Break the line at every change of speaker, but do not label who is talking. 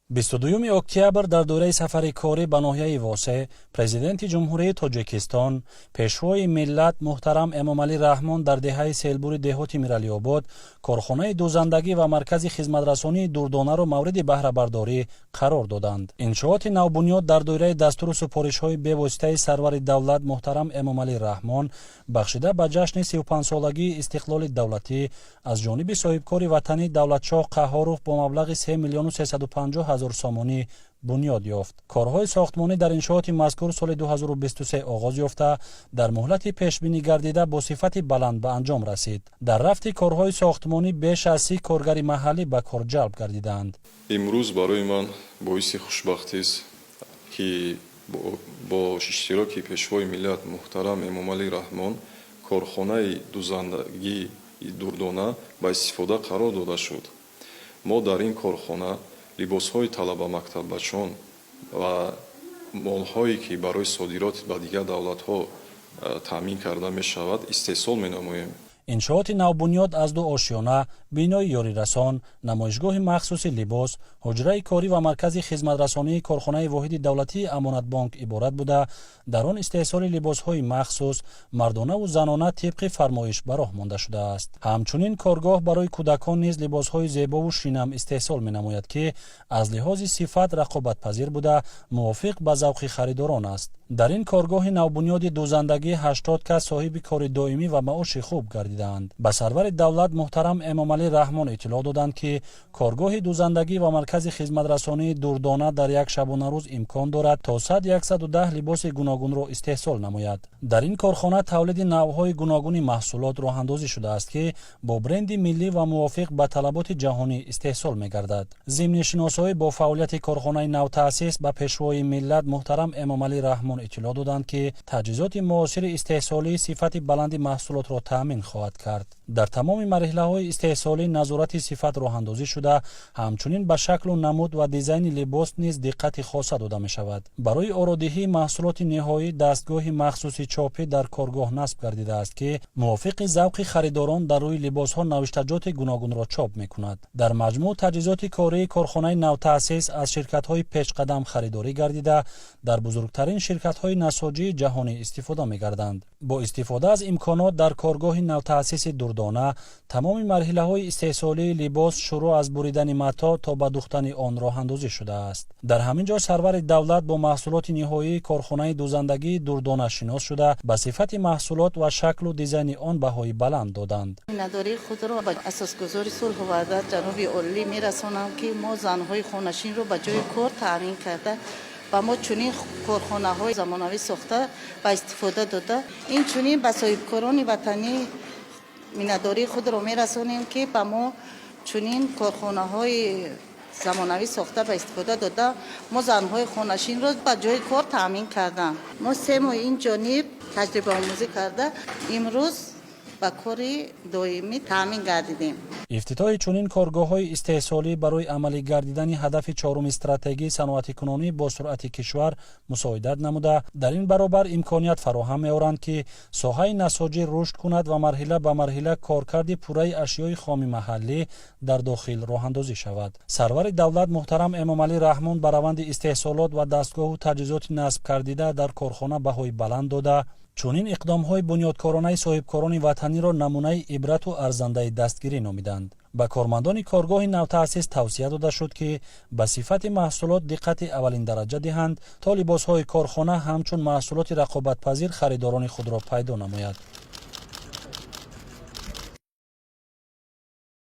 22 октябр дар доираи сафари корӣ ба ноҳияи Восеъ Президенти Ҷумҳурии Тоҷикистон, Пешвои миллат муҳтарам Эмомалӣ Раҳмон дар деҳаи Селбури деҳоти Миралиобод корхонаи дӯзандагӣ ва маркази хизматрасонии Дурдонаро мавриди баҳрабардорӣ қарор доданд. Иншооти навбунёд дар доираи дастуру супоришҳои бевоситаи сарвари давлат муҳтарам Эмомалӣ Раҳмон, бахшида ба ҷашни 35-солагии истиқлоли давлатӣ, аз ҷониби соҳибкори ватанӣ Давлатшоҳ Қаҳҳоров бо маблағи 3 миллиону 350 ҳазор сомонӣ бунёд ёфт. Корҳои сохтмонӣ дар иншооти мазкур соли 2023 оғоз ёфта, дар муҳлати пешбинӣ гардида бо сифати баланд ба анҷом расид. Дар рафти корҳои сохтмонӣ беш аз 30 коргари маҳаллӣ ба кор ҷалб гардидаанд.
Имрӯз барои ман боиси хушбахтист, ки бо иштироки Пешвои миллат муҳтарам Эмомалӣ Раҳмон корхонаи дӯзандагии Дурдона ба истифода қарор дода шуд. Мо дар ин корхона либосҳои талаба мактаббачон ва молҳое, ки барои содирот ба дигар давлатҳо таъмин карда мешавад, истеҳсол менамоем.
Иншооти навбунёд аз ду ошёна, бинои ёрирасон, намоишгоҳи махсуси либос, ҳуҷраи корӣ ва маркази хизматрасонии корхонаи воҳиди давлатии Амонатбонк иборат буда, дар он истеҳсоли либосҳои махсус мардонаву занона тибқи фармоиш ба роҳ монда шудааст. Ҳамчунин коргоҳ барои кӯдакон низ либосҳои зебову шинам истеҳсол менамояд, ки аз лиҳози сифат рақобатпазир буда, мувофиқ ба завқи харидорон аст. Дар ин коргоҳи навбунёди дӯзандагӣ 80 кас соҳиби кори доимӣ ва маоши хуб гардидаанд. Ба сарвари давлат муҳтарам Эмомалӣ Раҳмон иттилоъ доданд, ки коргоҳи дӯзандагӣ ва маркази хизматрасонии Дурдона дар як шабонарӯз имкон дорад то 100-110 либоси гуногунро истеҳсол намояд. Дар ин корхона тавлиди навъҳои гуногуни маҳсулот роҳандозӣ шудааст, ки бо бренди миллӣ ва мувофиқ ба талаботи ҷаҳонӣ истеҳсол мегардад. Зимни шиносоӣ бо фаъолияти корхонаи навтаъсис ба Пешвои миллат муҳтарам Эмомалӣ Раҳмон иттилоъ доданд, ки таҷҳизоти муосири истеҳсолӣ сифати баланди маҳсулотро таъмин хоҳад кард. Дар тамоми марҳилаҳои истеҳсолӣ назорати сифат роҳандозӣ шуда, ҳамчунин ба шаклу намуд ва дизайни либос низ диққати хоса дода мешавад. Барои ородиҳии маҳсулоти ниҳоӣ дастгоҳи махсуси чопӣ дар коргоҳ насб гардидааст, ки мувофиқи завқи харидорон дар рӯи либосҳо навиштаҷоти гуногунро чоп мекунад. Дар маҷмӯъ таҷҳизоти кории корхонаи навтаъсис аз ширкатҳои пешқадам харидорӣ гардида, дар бузургтарин ширкатҳои насоҷии ҷаҳонӣ истифода мегарданд. Бо истифода аз имконот дар коргоҳи навтаъсиси Дурдона тамоми марҳилаҳои истеҳсолии либос, шурӯъ аз буридани матоъ то ба духтани он, роҳандозӣ шудааст. Дар ҳамин ҷо сарвари давлат бо маҳсулоти ниҳоии корхонаи дӯзандагии Дурдона шинос шуда, ба сифати маҳсулот ва шаклу дизайни он баҳои баланд доданд.
Миннатдории худро ба асосгузори сулҳу ваҳдат ҷаноби олӣ мерасонам, ки мо занҳои хонашинро ба ҷои кор таъмин карда, ба мо чунин корхонаҳои замонавӣ сохта ба истифода дода. Инчунин ба соҳибкорони ватанӣ миннатдории худро мерасонем, ки ба мо чунин корхонаҳои замонавӣ сохта ба истифода дода, мо занҳои хонашинро ба ҷои кор таъмин карданд. Мо 3 моҳ ин ҷониб таҷрибаомӯзӣ карда, имрӯз ба кори доимӣ таъмин гардидем.
Ифтитоҳи чунин коргоҳҳои истеҳсолӣ барои амалӣ гардидани ҳадафи чоруми стратегии саноатикунонии босуръати кишвар мусоидат намуда, дар ин баробар имконият фароҳам меоранд, ки соҳаи насоҷӣ рушд кунад ва марҳила ба марҳила коркарди пурраи ашёи хоми маҳаллӣ дар дохил роҳандозӣ шавад. Сарвари давлат муҳтарам Эмомалӣ Раҳмон ба раванди истеҳсолот ва дастгоҳу таҷҳизоти насб кардида дар корхона баҳои баланд дода, чунин иқдомҳои бунёдкоронаи соҳибкорони ватаниро намунаи ибрату арзандаи дастгирӣ номиданд. Ба кормандони коргоҳи навтаъсис тавсия дода шуд, ки ба сифати маҳсулот диққати аввалиндараҷа диҳанд, то либосҳои корхона ҳамчун маҳсулоти рақобатпазир харидорони худро пайдо намояд.